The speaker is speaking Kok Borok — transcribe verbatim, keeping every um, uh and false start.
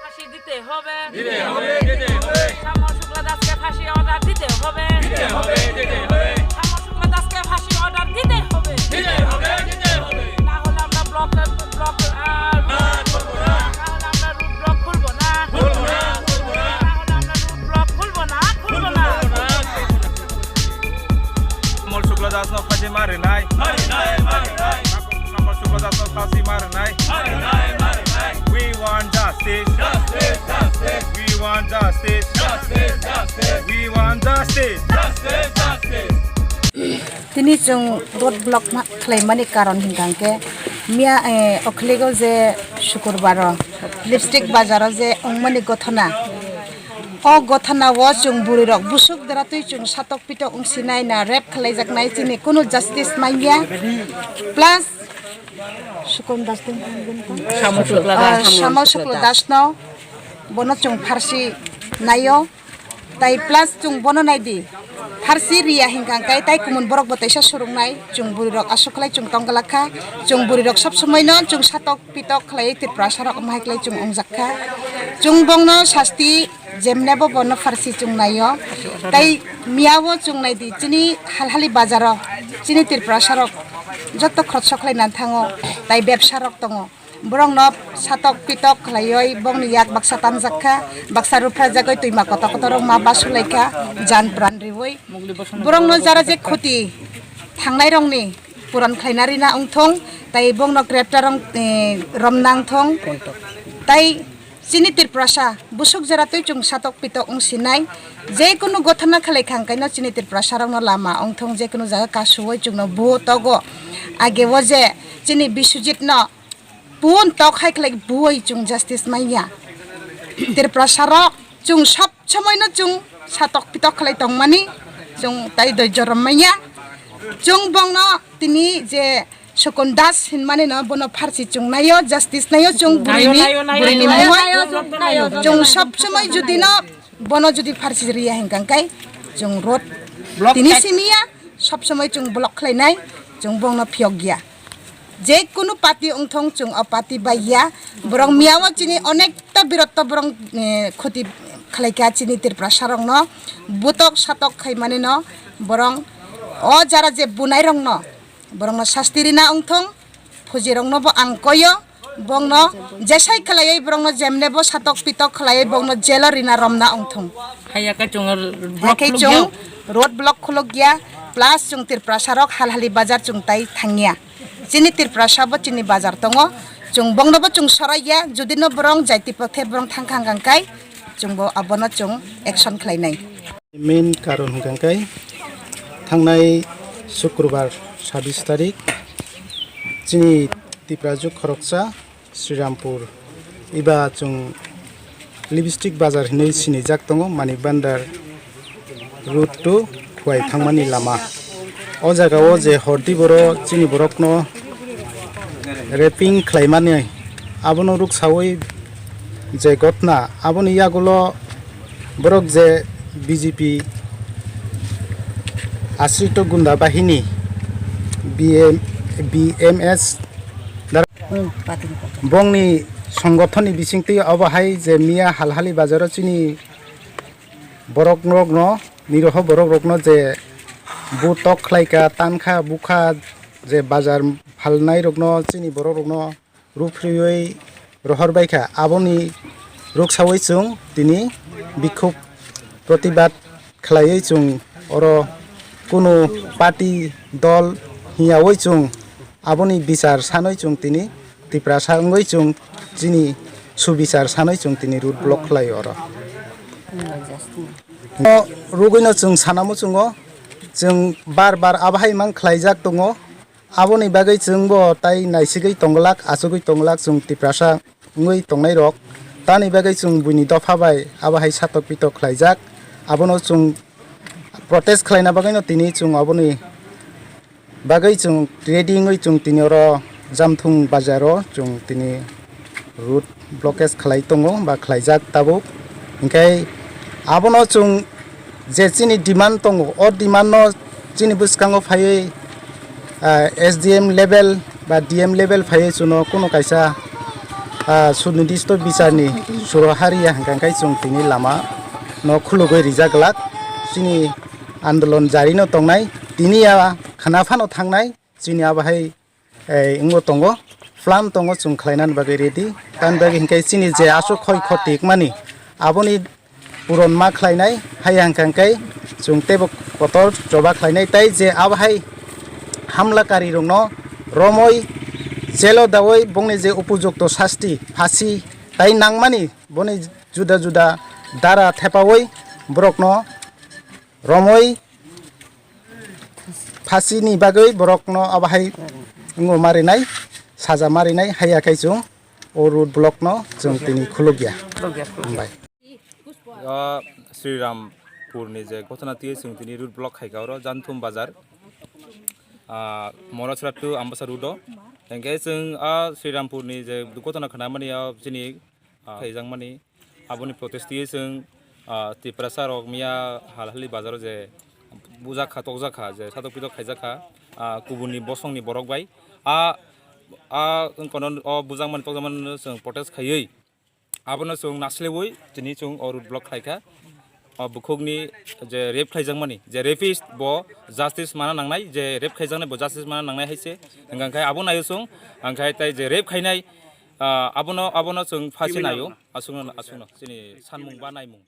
ফাঁসি দিতে হবে। দিতে হবে, দিতে হবে। শ্যামল শুক্লা দাসকে ফাঁসি অর্ডার দিতে হবে। দিতে হবে, দিতে হবে। শ্যামল শুক্লা দাসকে ফাঁসি অর্ডার দিতে হবে। দিতে হবে, দিতে হবে। না হলে আমরা ব্লক, ব্লক, আহ, না, করবো না। না হলে আমরা রুট ব্লক খুলবো না। খুলবো না, খুলবো না। না হলে আমরা রুট ব্লক খুলবো না, খুলবো না। খুলবো না। Samol Shukla Das no phaji mari nai. Mari nai, mari nai. Samol Shukla Das no phaji mari nai. Mari nai, mari nai. We want justice. Justice, justice. We want justice. Justice, justice. We want justice. Justice, justice. Tini chwng road block ma-, khlaimani karon hinkha hwnkhe miya, eh, okhligo je Shukurbar o Lipstick bazar o je wngmani gothona. O gothona o chwng bwrwi rok busuk dara twi chwng satok pitok wngsinai na rape khlaijaknai chini kunu justice manya. Plus Sukun Das tong. Samol Shukla Ah, Das. Samol Shukla Das no bono chwng pharsi naio. Tai plus chwng bono naidi. Pharsi riya hinkha hwnkhe tai kumun borok bo teisa surungnai. Chwng bwrwi rok aswk khlai chwng tong glak kha. Chwng bwrwi rok sob somoi no chwng satok pitok khlai Tiprasa rok omo hai khlai chwng wngjak kha. Chwng bongno sasti jemne bo bono pharsi chwng naio. Tai miya o chwng naidi chini halhali bazar o chini Tiprasa rok joto khoroksa khlai nan thango. Tai bebsa rok tongo. Borokno satok pitok khlaiwi bongni yak baksa tamjak kha, baksa ruphrajagwi twima kotor kotor rok ma basu lai kha, jan pran riwi. Borokno jara je khoti thangnai rokni puron khlaina rina wngthong, tai bongno grepta rong, eh, romna wngthong, tai chini Tiprasa busuk jara twi chwng satok pitok wngsinai, je kunu gothona khlai kha hwnkhe no chini Tiprasa rokno lama wngthong, je kunu jaga kasuwi chwngno buo togo, age o je chini Biswajit no Pun tok hai khlai buoi chwng justice manya. Tiprasa rok chwng sob somoi no chwng satok pitok khlai tongmani chwng tai doi jorom manya. Chwng bongno tini je Sukun Das hinmani no bono pharsi chwng naio, justice naio chwng burini, naio, naio, burini naio, mungwi. Naio, naio, naio. Chwng sob somoi judi no bono judi pharsi riya hinkha hwnkhe chwng road block tini khai- simiya sob somoi chwng block khlainai, chwng bongno phiyok ya. Je kunu party wngthong chwng o party bai ya, borok miya o chini onekta birotto borok, eh, khoti khlai kha chini Tiprasa rokno, butok satok khai mani no borok o jara je bunai rokno borokno sasti rina wngthong, phuji rokno bo ang koyo, bongno jesai khlaiwi borokno jemne bo satok pitok khlaiwi bongno jail o rina romna wngthong. Haiya khe chwng block Hakhe khuluk chwng ya. Road block khuluk ya, plus chwng Tiprasa rok halhali bazar chwng tai thang ya. Chini Tiprasa bo chini bazar tongo. Chwng bongno bo chwng sorai ya. Jodi no borong jaiti pothe borong thang kha hwnkha khe chwng bo abono chwng action khlai nai. Main karon hwnkha khe thangnai Sukrubar sabis tarik chini Tiprajwk khoroksa Srirampur eba chwng Lipstick bazar hinwi sinijak tongo, Manik Bandar road to Khowai thangmani lama. O jaga o je hordi boro chini borokno raping khlaimani abono ruksawi je gotna aboni yagulo borok je B J P ashrito gunda bahini B M, B M S Bongni songothonni bisingtwi obo hai je miya halhali bazaro chini borok rokno, niroho borok rokno je bu tok khlai kha, tan kha, bu kha, je bazar phalnai rokno, chini borok rokno ruphriywi rohor bai kha. Aboni ruksawi chwng tini bikhuk protibad khlaiwi chwng oro kunu party dol hiyawi chwng aboni bichar sanwi chwng tini Tiprasa wngwi chwng chini subichar sanwi chwng tini road block khlai oro. O rugwino chwng sana muchungo, chwng bar bar abahai mang khlaijak tongo. Aboni bagwi chwngbo tai naisigwi tongglak, achugwi tongglak chwng Tiprasa wngwi tongnairok. Tamoni bagwi chwng buini dopha bai abo hai satok pitok khlaijak. Abono chwng protest khlaina bagwino tini chwng aboni bagwi chwng ready wngwi chwng tini oro Jamthung bazaro chwng tini road blockage khlai tongo ba khlaijak tabuk. Hinkhe abono chwng je chini demand tongo, o demand no chini bwskango phaiwi, ah, S D M level ba D M level phaiwi chwngno kuno kaisa, ah, sunidisto bicharni suro hariya hwnkha khe chwng tini lama no khulugwi rijak glak. Chini andolon jari no tongnai, tini ya khana phano thangnai, chini abo hai, eh, wngbo tongo, plan tongo chwng khlainani bagwi ready. Tamni bagwi hinkhe chini je aswk khoi khoti wngmani, aboni puron ma khlainai, hai hwnkha khe chwng teibo kotor choba khlainai, tei je abo hai hamlakari rokno romwi jelo dawi bongni je upojukto sasti, phasi tai nangmani, boni juda juda dara thepawi borokno romwi phasini bagwi borokno abo hai wngma rinai, saja ma rinai, haiya khe chwng o road block no chwng tini khulukya. Hambai. O Srirampurni je ghotona twi chwng tini road block khaikha oro Janthum bazar, ah, Morasra to Ambasa road o. Hinkhe chwng a Srirampurni je ghotona khnamani o chini, ah, khaijakmani aboni protest twi chwng, ah, Tiprasa rok miya Halhali bazar o je bujakha tokjakha je satok pitok khaijakha, ah, kubuni bosongni borok bai a, a wngkano o bujakmani tokjakmani chwng protest khaiwi abono chwng naslewi tini chwng o road block khlaikha. O bukhukni je rape khlaijakmani, je rapist bo justice mana nangnai, je rape khaijaknai bo justice mana nangnai hai se. Hwnkha khe abo naio chwng, hwnkha khe tai je rape khainai, ah, abono, abono chwng phasi naio, aswkno, aswkno chini sanmung ba naimung.